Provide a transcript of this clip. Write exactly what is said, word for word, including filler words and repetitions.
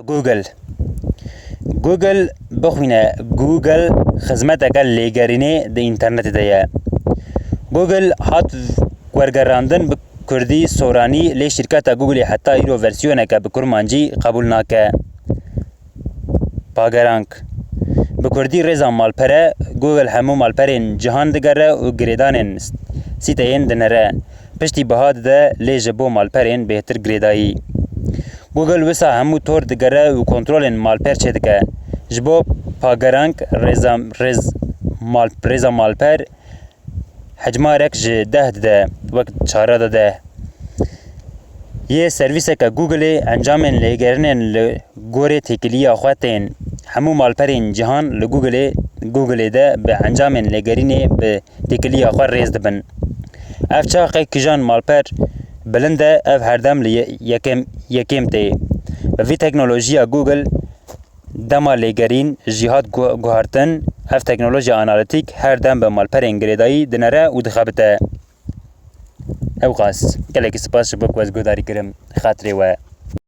Google. Google bixwîne Google xizmeteke lêgerînê di înternetê de ye. Google hat wergerandin bi kurdî soranî, lê şîrketa Googleê heta îro versiyoneke bi kurmancî qebûl nake. Pagerank. Bi kurdî rêza malpere. Google hemû malperên cihan digere û girêdanên sîteyên dinere. Piştî biha dide, lê ji bo malperên bêhtir girêdayî. Google wisa hemû tor digere û kontrolên malper çêdike. Ji bo pagerank rêza, rêz, mal, rêza malper hecmarek ji deh dide, wek çare de deh. Yê servîseke Googleê encamên lêgerînên li gorê têkiliya xwe tên. Hemû malperên cihan li Googleê, Googleê de bi encamên lêgerînê bi têkiliya xwe rêz dibin. Ev çaxê kîjan malper bilind e, ev herdem li ye-, yekem, yekêm tê. Bi vî teknolojiya Google dema lêgerîn jî hat gu-, guhartin, ev teknolojiya analîtîk her dem bi malperên girêdayî dinere û dixebite. Ew qas. Gelekî spas ji bo ku ez guhdarî kirim. Xatirê we.